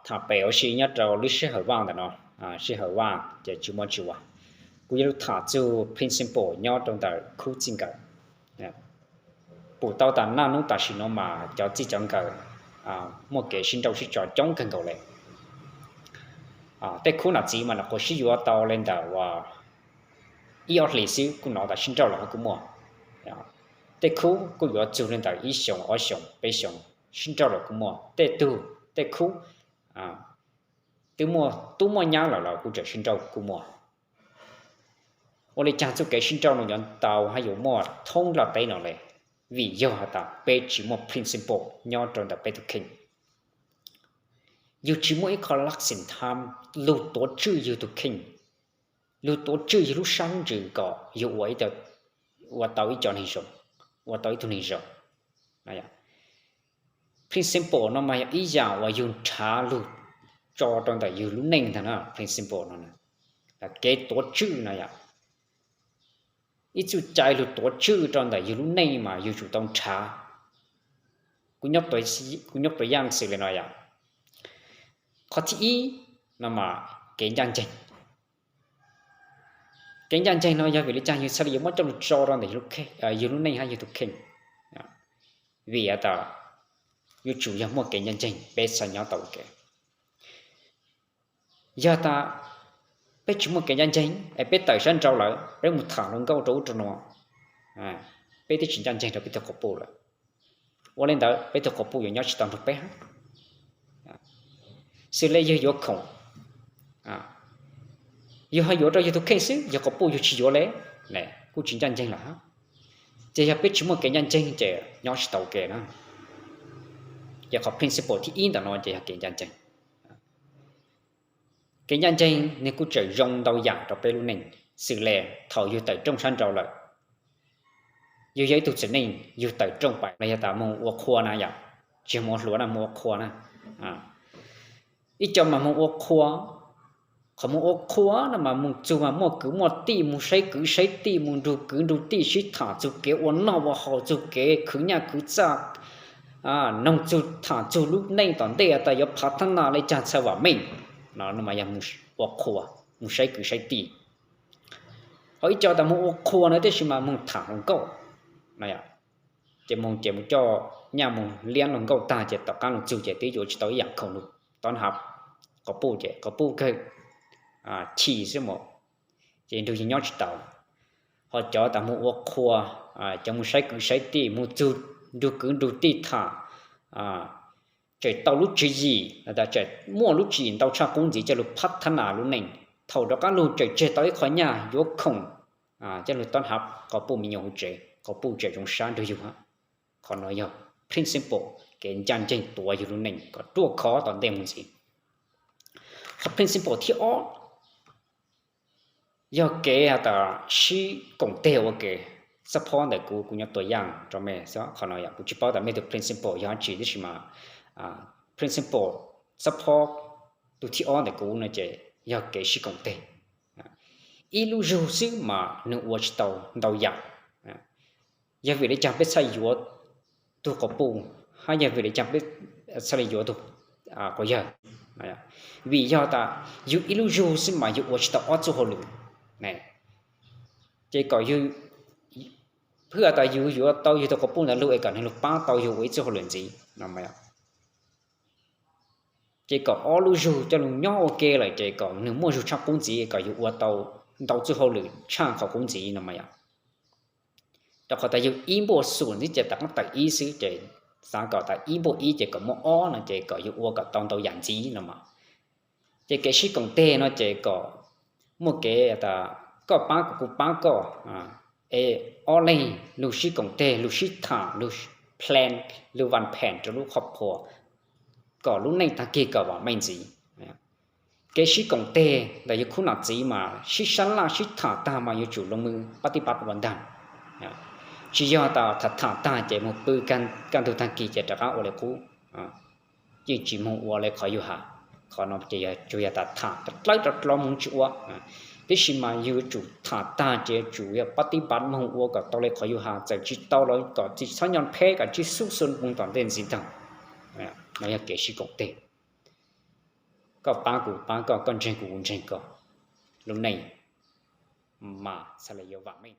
Tham pem ua si nyob rau lub sij hawm vaj ntawm no, sij hawm vaj ces tsis muaj tsis ua. Kuv yuav lug tham txug principle nyob rau ntawm khub txij nkawm. Pum tau tas naj nub tam sim no mas cov txij cov nkawm muaj kev sib nrauj sib tso coob kawg nkaus le. Tej khub nam txiv mas nws qhuav sib yuav tau le ntawm ib ob hlis xwb kuj nov tas sib nrauj lawm kuj muaj. Tej khub kuj yuav txug le ntawm ib xyoos ob xyoos peb xyoos sib nrauj lawm kuj muaj. Tej tug, tej khub twb muaj tub muaj nyab lawm los kuj tseem sib nrauj kuj muaj. Ua li cas txuj kev sib nrauj no yuav tau hab yuav muaj thoob nplaj teb no le? Vim yog has tas peb tsis muaj principle nyob rau ntawm peb tug kheej. Yug tsis muaj ib qho lub xim tham lug tuav tswj yug tug kheej, lug tuav tswj yug lub sab ntsws kom yug ua tau ib co neeg zoo, ua tau ib tug neeg zoo. Principle no mas yog ib yam uas yug nrhav lug tso rau ntawm yug lub neej ntag na. Principle no, kev tuav tswj no yom, ib txuj cai lug tuav tswj rau ntawm yug lub neej mas yug tsum tau nrhav. Kuv nyob tua yaj xws li no yom. Qhov thib ib no mas kev ncaj nceeg. Kev ncaj nceeg no yog vim li cas yug txhaj li yuav muab coj lug tso rau ntawm yug lub neej hab yug tug kheej? Vim tas yuav tsum yog muaj kev ncaj nceeg peb txhaj nyob tau ua ke. Yog tas peb tsis muaj kev ncaj nceeg es peb tawm sab nraud lawm peb mus tham hluas nkauj rau ub rau no, peb twb tsis ncaj nceeg rau peb tug quas puj lawm. Ua li ntawd peb tug quas puj yuav nyob tsis tau nrug peb hab. Xws li yug yuav khoom, yug ho yuav rau yug tug kheej xwb, yog quas puj yug tsis yuav le, kuj tsis ncaj nceeg lawm hab. Ces yog peb tsis muaj kev ncaj nceeg ces nyob tsis tau ua ke na. Ces qhov principle thib ib ntawm no ces yog kev ncaj nceeg. Kev ncaj nceeg nws kuj tseem zoo ntau yam rau peb lub neej. Xws li thaum yug tawm rooj sab nraud lawm, yug yog ib tug txiv neej yug tawm rooj pais los yog tas moog ua qhua na yom, tsis moog ua hluas na, moog ua qhua na. Ib co mas moog ua qhua, qhov moog ua qhua no mas moog txug mas muaj kwv muaj tij, moog saib kwv saib tij, moog nrug kwv nrug tij sib tham txug kev ua noj ua haus, txug kev khwv nyaj khwv txaj, noog txug tham txug lub neej tom ntej tas yuav phav thab nas le caag txhaj vam meej. No mas yog moog ua qhua, moog saib kwv saib tij. Ho ib co tas moog ua qhua na tiam sis mas moog tham hluas nkauj. Ces moog ces moog coj nyaj moog liab hluas nkauj tag ces tom qaab lug txug ces twb yuav tsis tau ib yaam khoom lug tob hav quas puj ces quas puj kawg chim xwb mas, ces nrug yug nyob tsis tau. Ho cov tas moog ua qhua, cov moog saib kwv saib tij, moog txug nrug kwv nrug tij tham, tseem tau lub tswv yim, tseem muaj lub tswv yim ntau tshaj qub ntxiv coj lug phav thab nas lub neej. Thaum rov qaab lug tseem tseg tau ib qho nyaj yuav khoom coj lug tob hav quas puj me nyuam huv tsev, quas puj tseem zoo sab nrug yug hab. Qhov no yog principle, kev ncaj nceeg tuav yug lub neej kom ruaj khov tom ntej moog ntxiv. Qhov principle thib ob yog kev has tas sib koom teg ua ke. Xab phob ntawm kuv, kuv nyob tua yaaj rau mej, qhov no yog kuv tsis paub tas mej tug principle yog dlaab tsi tab sis mas principle xab phob tug thib ob ntawm kuv no ces yog kev sib koom teg. Ib lub zug xwb mas nwg ua tsis tau ntau yaam. Yog vim le caag peb txhaj yuav tug quas puj, hab yog vim le caag peb txhaj le yuav tug quas yawg? Vim yog tas yug ib lub zug xwb mas yug ua tsis tau ob txuj hauj lwm. Ces kom yug, hwj has tas yug yuav tau yug tug quas puj ntawd lug es kom nwg lug paab tau yug ua ib txuj hauj lwm ntxiv no. Ces kom ob lub zug coj lug nyob ua ke lawm ces kom nwg muaj zug tshaj qub ntxiv kom yug ua tau ntau txuj hauj lwm tshaj qhov qub ntxiv no mas yom. Rau qhov tas yug ib npuaj xum ntxiv ces tom qaab tawm ib xwb ces xaav kom tas ib npuaj ib ces kom muaj ob no ces kom yug ua kom tau ntau yaam ntxiv no mas. Ces kev sib koom teg no ces kom muaj kev tas koj paab kuv, kuv paab koj, es ob leeg lug sib koom teg, lug sib tham, lug plan, lug vam phem rau lub qhov phuam kom lub neej taag kig kom vaam meej ntxiv. Kev sib koom teg ntawm yug khub nam txiv mas sib sab laj sib tham taag mas yuav tsum lug moog pab tib pab ua ntaag. Tsis yog tas tham tham taag ces moog pw kaj ntug taag kis ces rov qaab ua li qub, yeej tsis moog ua le qhov yug has. Qhov no ces yog tsuas yog tas tham dlawb dlawb moog tsis ua. Tab sis mas yug yuav tsum tham taag ces yuav tsum yog pab tib pab moog ua kom tau le qhov yug has, txawm tsis tau los kom tsis txhob nyob pheb, kom tsis xub xua moog tom ntej ntxiv taag. No yog kev sib koom teg. Koj pab kuv pab koj, koj ntseeg kuv kuv ntseeg koj, lub neej mas xav li yuav vam meej.